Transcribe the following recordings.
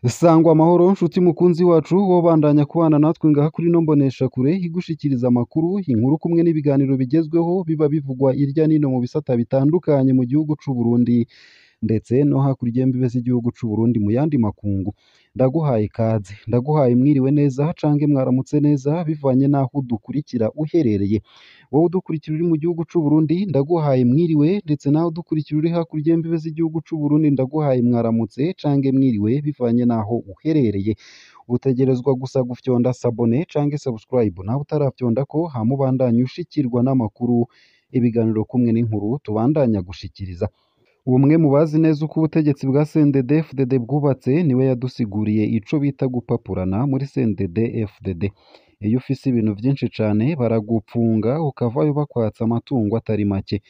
Sangwa amahoro nshuti mukunzi wacu wobandanya kubana natwe ngaha kuri ino mboneshakure igushikiriza amakuru, inkuru kumwe n'ibiganiro bigezweho biba bivugwa irya nino mu bisata bitandukanye mu gihugu c'u Burundi ndetse no hakurya y'imbibe z'igihugu c'u Burundi mu yandi makungu. Ndaguhaye ikaze, ndaguhaye mwiriwe neza canke mwaramutse neza bivanye n'aho udukurikira uherereye. Wowe udukurikira uri mu gihugu c'u Burundi ndaguhaye mwiriwe, ndetse nawe udukurikira uri hakurya y'imbibe z'igihugu c'u Burundi ndaguhaye mwaramutse canke mwiriwe bivanye n'aho uherereye. Utegerezwa gusa gufyonda s'abonner canke subscribe nawe utarafyondako, hama ubandanye ushikirwa n'amakuru, ibiganiro kumwe n'inkuru tubandanya gushikiriza. Umwe mu bazi neza uko ubutegetsi bwa CNDD-FDD bwubatse niwe yadusiguriye ico bita gupapurana muri CNDD-FDD. Iyo ufise ibintu vyinshi cane baragupfunga ukavayo bakwatsa amatungo atari make.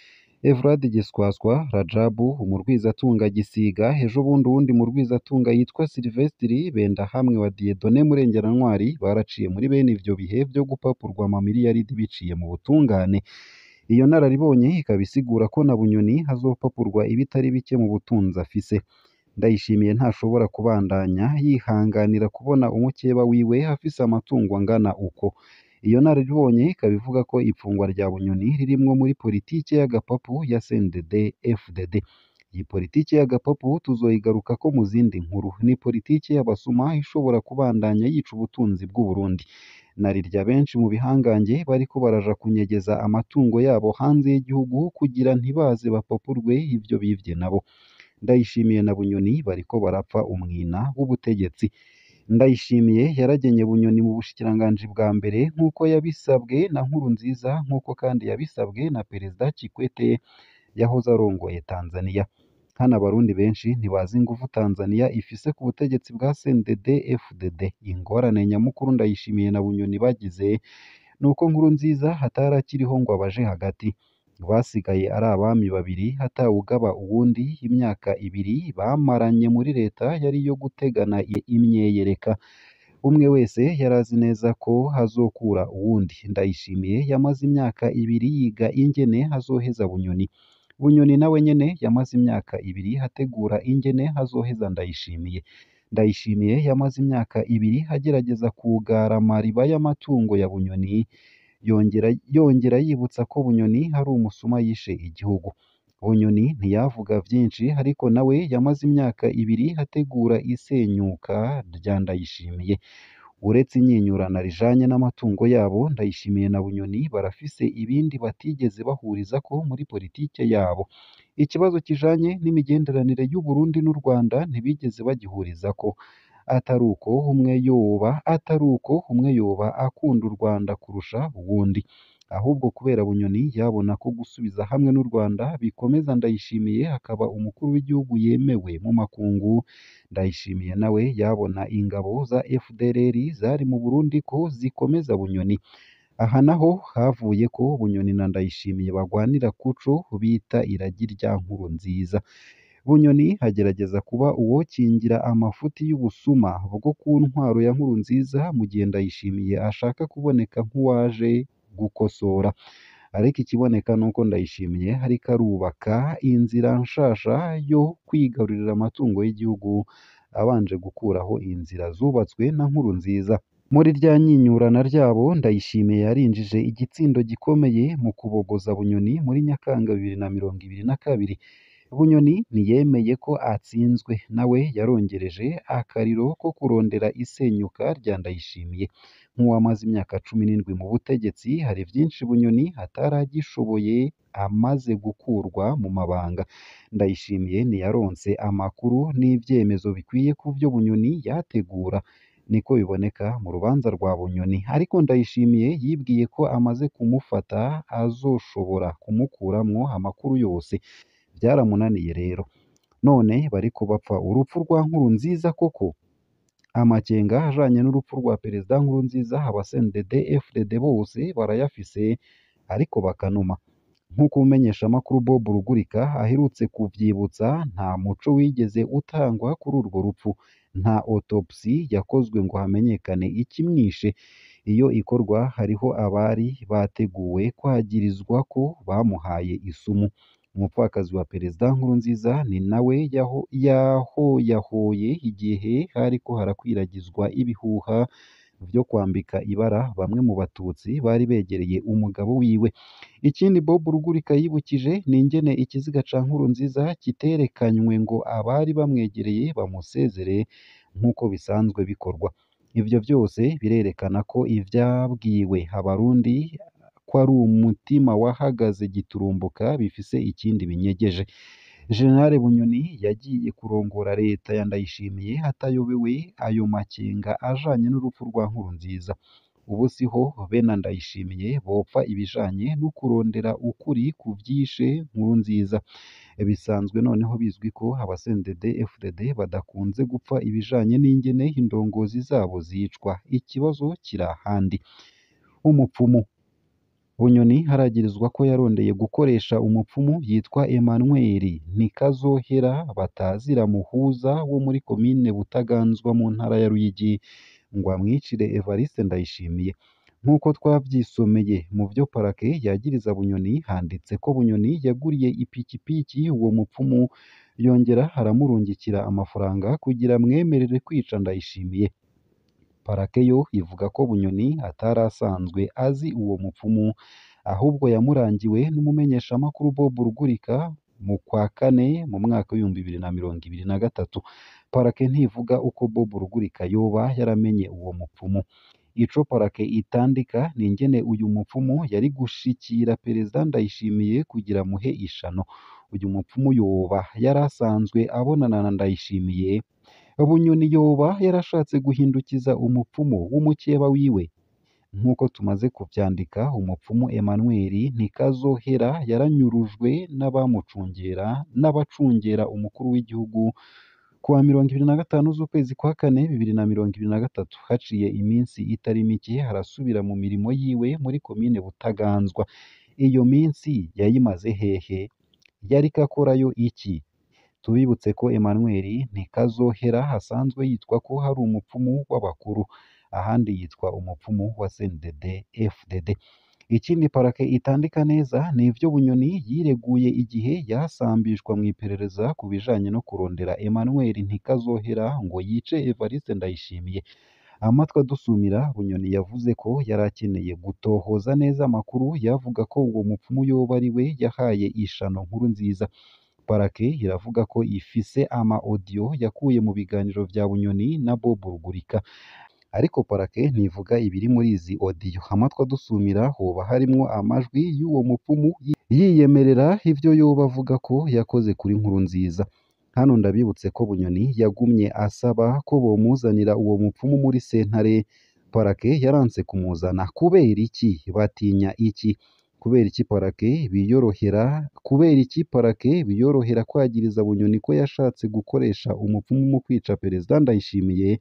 Evrard Giswaswa, Rajabu, umurwizatunga Gisiga, ejobundi uwundi murwizatunga yitwa Silvestri Bendahamwe wa Dieudonné Murengerantwari baraciye muri bene ivyo bihe vyo gupapurwa amamiliyaridi biciye mu butungane. Iyo nararibonye ikaba isigura ko na Bunyoni hazopapurwa ibitari bike mu butunzi afise. Ndayishimiye ntashobora kubandanya yihanganira kubona umukeba wiwe afise amatungo angana uko. Iyo nararibonye ikaba ivuga ko ipfungwa rya Bunyoni ririmwo muri politike y'agapapu ya CNDD-FDD. Iyi politike y'agapapu tuzoyigarukako mu zindi nkuru. Ni politike y'abasuma ishobora kubandanya yica ubutunzi bw'u Burundi. Narirya benshi mu bihangange bariko baraja kunyegeza amatungo yabo hanze y'igihugu kugira ntibaze bapapurwe ivyo bivye nabo. Ndayishimiye na Bunyoni bariko barapfa umwina w'ubutegetsi. Ndayishimiye yaragenye Bunyoni mu bushikiranganji bwa mbere nk'uko yabisabwe na Nkurunziza, nk'uko kandi yabisabwe na Perezida Kikwete yahoze arongoye Tanzania. Hano abarundi benshi ntibazi inguvu Tanzania ifise ku butegetsi bwa CNDD-FDD. Ingorane nyamukuru Ndayishimiye na Bunyoni bagize nuko Nkurunziza atari akiriho ngo abaje hagati. Basigaye ari abami babiri atawugaba uwundi. Imyaka ibiri bamaranye muri leta yari iyo gutegana imyeyereka. Umwe wese yarazi neza ko hazokura uwundi. Ndayishimiye yamaze imyaka ibiri yiga ingene azoheza Bunyoni. Bunyoni nawe nyene yamaze imyaka ibiri ategura ingene azoheza Ndayishimiye. Ndayishimiye yamaze imyaka ibiri agerageza kugara amariba y'amatungo ya Bunyoni, yongera yibutsa ko Bunyoni ari umusuma yishe igihugu. Bunyoni ntiyavuga vyinshi ariko nawe yamaze imyaka ibiri ategura isenyuka rya Ndayishimiye. Uretse inyinyurana rijanye n'amatungo yabo, Ndayishimiye na Bunyoni barafise ibindi batigeze bahurizako muri politike yabo. Ikibazo kijanye n'imigenderanire y'u Burundi n'u Rwanda ntibigeze bagihurizako. Atari uko umwe yoba akunda u Rwanda kurusha uwundi, ahubwo kubera Bunyoni yabona ko gusubiza hamwe n'u Rwanda bikomeza Ndayishimiye akaba umukuru w'igihugu yemewe mu makungu. Ndayishimiye nawe yabona ingabo za FDLR zari mu Burundi ko zikomeza Bunyoni. Aha naho havuye ko Bunyoni na Ndayishimiye bagwanira kuco bita iragi rya Nkurunziza. Bunyoni agerageza kuba uwokingira amafuti y'ubusuma bwo ku ntwaro ya Nkurunziza, mu gihe Ndayishimiye ashaka kuboneka nk'uwaje gukosora. Ariko ikiboneka nuko Ndayishimiye ariko arubaka inzira nshasha yo kwigarurira amatungo y'igihugu abanje gukuraho inzira zubatswe na Nkurunziza. Muri rya nyinyurana ryabo, Ndayishimiye yarinjije igitsindo gikomeye mu kubogoza Bunyoni muri Nyakanga 2022. Bunyoni ntiyemeye ko atsinzwe, nawe yarongereje akariro ko kurondera isenyuka rya Ndayishimiye. Nk'uwamaze imyaka 17 mu butegetsi, hari vyinshi Bunyoni ataragishoboye amaze gukurwa mu mabanga. Ndayishimiye ntiyaronse amakuru n'ivyemezo bikwiye kuvyo Bunyoni yategura. Niko biboneka mu rubanza rwa Bunyoni. Ariko Ndayishimiye yibwiye ko amaze kumufata azoshobora kumukuramwo amakuru yose. Vyaramunaniye rero. None bariko bapfa urupfu rwa Nkurunziza koko? Amakenga ajanye n'urupfu rwa Perezida Nkurunziza aba CNDD-FDD bose barayafise ariko bakanuma. Nk'uko umumenyeshamakuru Bob Rugurika aherutse kuvyibutsa, nta muco wigeze utangwa kuri urwo rupfu. Nta autopsy yakozwe ngo hamenyekane ikimwishe. Iyo ikorwa hariho abari bateguwe kwagirizwa ko bamuhaye isumu. Umupfakazi wa Perezida Nkurunziza ni nawe yahoyahoye igihe hariko harakwiragizwa ibihuha vyo kwambika ibara bamwe mu Batutsi bari begereye umugabo wiwe. Ikindi Bob Rugurika yibukije ni ingene ikiziga ca Nkurunziza kiterekanywe ngo abari bamwegereye bamusezere nk'uko bisanzwe bikorwa. Ivyo vyose birerekana ko ivyabwiwe Abarundi ko ari umutima wahagaze giturumbuka bifise ikindi binyegeje. General Bunyoni yagiye kurongora leta ya Ndayishimiye atayobewe ayo makenga ajanye n'urupfu rwa Nkurunziza. Ubu siho bene Ndayishimiye bopfa ibijanye no kurondera ukuri ku vyishe Nkurunziza. Bisanzwe noneho bizwi ko aba CNDD FDD badakunze gupfa ibijanye n'ingene indongozi zabo zicwa. Ikibazo kiri ahandi. Umupfumu Bunyoni haragirizwa ko yarondeye gukoresha umupfumu yitwa Emmanuel Ntikazohera batazira Muhuza wo muri komine Butaganzwa mu ntara ya Ruyigi ngo amwicire Evariste Ndayishimiye. Nk'uko twavyisomeye mu vyo parake yagiriza Bunyoni, handitse ko Bunyoni yaguriye ipikipiki uwo mupfumu yongera aramurungikira amafaranga kugira amwemerere kwica Ndayishimiye. Parake yo ivuga ko Bunyoni atari asanzwe azi uwo mupfumu, ahubwo yamurangiwe n'umumenyeshamakuru Bob Rugurika mu kwa kane mu mwaka w'2023. Parake ntivuga uko Bob Rugurika yoba yaramenye uwo mupfumu. Ico parake itandika ni ingene uyu mupfumu yari gushikira Perezida Ndayishimiye kugira amuhe ishano. Uyu mupfumu yoba yari asanzwe abonana na Ndayishimiye. Bunyoni yoba yarashatse guhindukiza umupfumu w'umukeba wiwe. Nk'uko tumaze kuvyandika, umupfumu Emmanuel Ntikazohera yaranyurujwe n'abamucungera n'abacungera umukuru w'igihugu kuwa 25 z'ukwezi kwa kane 2023. Haciye iminsi itari mike arasubira mu mirimo yiwe muri komine Butaganzwa. Iyo minsi yayimaze hehe? Yariko akorayo iki? Tubibutse ko Emmanuel Ntikazohera asanzwe yitwa ko hari umupfumu w'abakuru, ahandi yitwa umupfumu wa CNDD FDD. Ikindi parake itandika neza ni ivyo Bunyoni yireguye igihe yasambishwa mw'iperereza ku bijanye no kurondera Emmanuel Ntikazohera ngo yice Evariste Ndayishimiye. Amatwi adusumira, Bunyoni yavuze ko yari akeneye gutohoza neza amakuru yavuga ko uwo mupfumu yoba ari we yahaye ishano Nkurunziza. Parake iravuga ko ifise ama audio yakuye mu biganiro vya Bunyoni na Bob Rugurika. Ariko parake ntivuga ibiri muri izi audio. Amatwi adusumira hoba harimwo amajwi y'uwo mupfumu yiyemerera ivyo yoba avuga ko yakoze kuri Nkurunziza. Hano ndabibutse ko Bunyoni yagumye asaba ko bomuzanira uwo mupfumu muri sentare. Parake yaranse kumuzana. Kubera iki? Batinya iki? Kubera iki parake biyorohera kubera iki parake biyorohera kwagiriza Bunyoni ko yashatse gukoresha umupfumu mu kwica Perezida Ndayishimiye,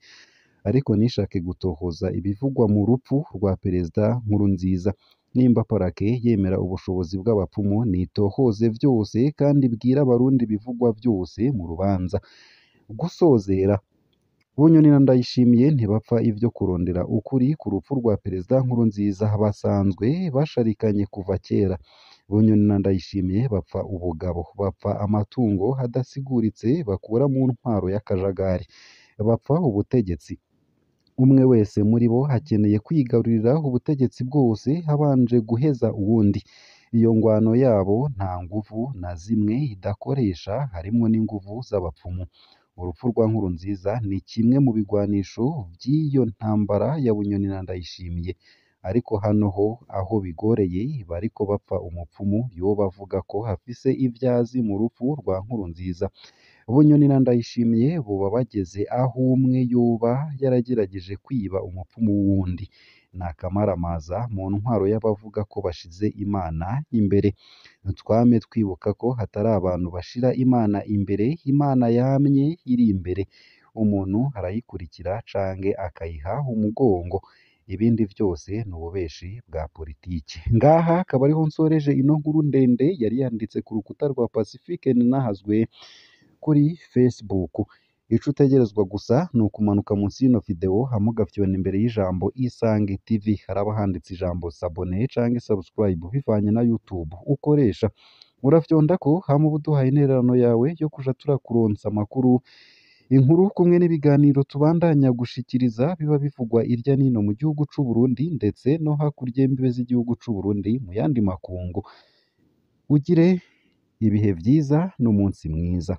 ariko ntishake gutohoza ibivugwa mu rupfu rwa Perezida Nkurunziza? Nimba parake yemera ubushobozi bw'abapfumu, nitohoze vyose kandi ibwire Abarundi ibivugwa vyose mu rubanza. Gusozera, Bunyoni na Ndayishimiye ntibapfa ivyo kurondera ukuri ku rupfu rwa Perezida Nkurunziza, basanzwe basharikanye kuva kera. Bunyoni na Ndayishimiye bapfa ubugabo, bapfa amatungo adasiguritse bakura mu ntwaro y'akajagari, bapfa ubutegetsi. Umwe wese muri bo akeneye kwigarurira ubutegetsi bwose habanje guheza uwundi. Iyo ngwano yabo nta nguvu na zimwe idakoresha, harimwo n'inguvu z'abapfumu. Urupfu rwa Nkurunziza ni kimwe mu bigwanisho vy'iyo ntambara ya Bunyoni na Ndayishimiye. Ariko hano ho aho bigoreye bariko bapfa umupfumu yoba avuga ko afise ivyazi mu rupfu rwa Nkurunziza. Bunyoni na Ndayishimiye boba bageze aho umwe yoba yaragerageje kwiba umupfumu w'uwundi. Ni akamaramaza mu ntwaro y'abavuga ko bashize Imana imbere. Twame twibuka ko hatari abantu bashira Imana imbere, Imana yamye iri imbere. Umuntu arayikurikira canke akayiha umugongo. Ibindi vyose ni ububeshi bwa politiki. Ngaha akaba ariho nsoreje ino nkuru ndende yari yanditse ku rukuta rwa Pacifique Ninahazwe kuri Facebook. Ico utegerezwa gusa ni ukumanuka munsi y'ino video hama ugafyona imbere y'ijambo Isange TV, haraba handitse ijambo s'abonner canke subscribe bivanye na YouTube ukoresha. Urafyondako hama uba uduhaye intererano yawe yo kuja turakuronsa amakuru, inkuru kumwe n'ibiganiro tubandanya gushikiriza biba bivugwa irya nino mu gihugu c'u Burundi ndetse no hakurya y'imbibe z'igihugu c'u Burundi mu yandi makungu. Ugire ibihe vyiza n'umunsi mwiza.